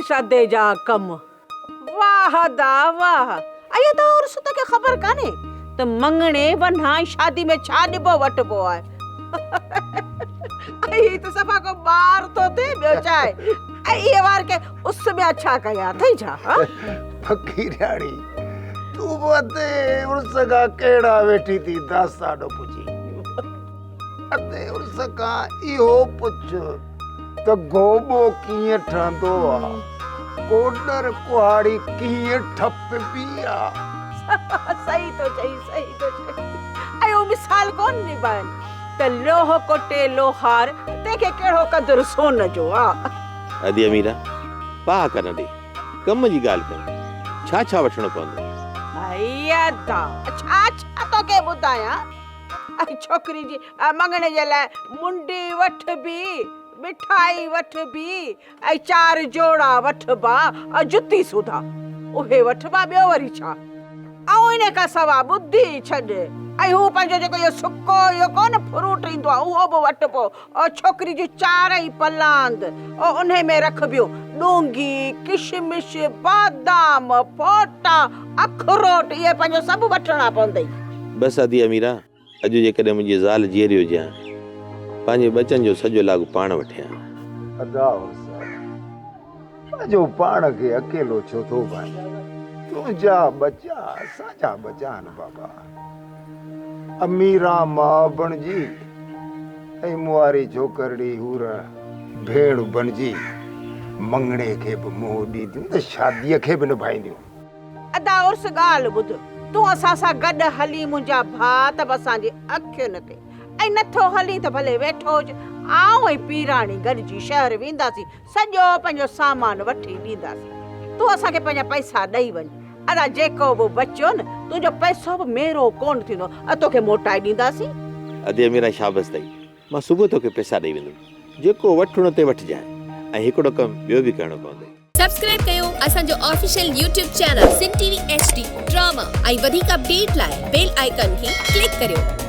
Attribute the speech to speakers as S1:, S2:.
S1: عرس ادي جا ڪم. واهه ادا واهه. ۽ ادا عرس توکي خبر ڪانهي ته مڱڻي ونها ۽ شادي ۾ ڇا ڏبو وٺبو آهي. ۽ هي ته صفا ڪو ٻار ٿو ٿئي ٻيو ڇا آهي. ۽ اهي وار ڪي اس ۾ اڇا ڪيا اٿئي ڇا ها.
S2: فقيرياڻي تون به ادي عرس کان ڪهڙا ويٺي ٿي داستان پڇين. ادي عرس کان اهو پڇ ته گوٻو ڪيئن ٺهندو آ، ڪوڏر ڪهاڙي ڪيئن ٺپبي آ.
S1: صحيح ٿو چئين، صحيح ٿو چئين. ۽ اهو مثال ڪونه نڀائين ته لوهه ڪوٽي لوهار، تنهن کي ڪهڙو قدر سون جو آ.
S3: ادي اميرا، پاهه ڪا نه ڏي، ڪم جي ڳالهه ڪر، ڇا ڇا وٺڻو پوندو؟
S1: ڀئي ادا، ڇا ڇا توکي ٻڌايان. ۽ ڇوڪري جي مڱڻي جي لاء منڊي وٺبي، مٺائي وٺبي ۽ چار جوڙا وٺبا ۽ جتي سوڌا اهي وٺبا ٻيو وري ڇا؟ ۽ ان کان سوا ٻڌي ڇڏ ۽ هو پنهنجو جيڪو اهو سڪو اهو ڪونه فروٽ ايندو آهي اهو به وٺبو ۽ ڇوڪري جون چارئي پلاند ۽ انهي ۾ رکبيون ڏونگهي، ڪشمش، بادام، ڦوٽا، اکروٽ اهي پنهنجو سڀ وٺڻا پوندئي.
S3: بس ادي اميرا، اڄ جيڪڏهن منهنجي زال جيئري هجي ها، پنهنجي ٻچن جو سڄو لاڳ پاڻ وٺي ها.
S2: ادا عرس، پنهنجو پاڻ کي اڪيلو ڇو ٿو ڀانئين؟ تنهنجا ٻچا اسان جا ٻچا آهن بابا. اميران ماء بڻجي ۽ مون واري ڇوڪرڙي حور ڀيڻ بڻجي مڱڻي کي به منهن ڏينديون ته شاديء کي به نڀائينديون.
S1: ادا عرس ڳالهه ٻڌ، تون اسان سان گڏ هلين منهنجا ڀاء ته به اسان جي اکين تي ۽ نٿو هلين ته ڀلي ويٺو هج، آئون ۽ پيراڻي گڏجي شهر وينداسين سڄو پنهنجو سامان وٺي ڏينداسين. تون اسان کي پنهنجا پئسا ڏئي وڃ. ادا جيڪو به بچيو نه تنهنجو پئسو به ميرو ڪونه ٿيندو ۽ توکي موٽائي ڏينداسين.
S3: ادي اميران شابس اٿئي. مان صبح توکي پئسا ڏئي ويندم. جيڪو وٺڻو اٿئي وٺجانء ۽ هڪڙو ڪم ٻيو به ڪرڻو پوندئي.
S4: سبسڪرائب ڪيو اسان جو official YouTube channel Sindh T V H D drama ۽ وڌيڪ اپڊيٽ لاء بيل آئيڪان کي ڪلڪ ڪريو.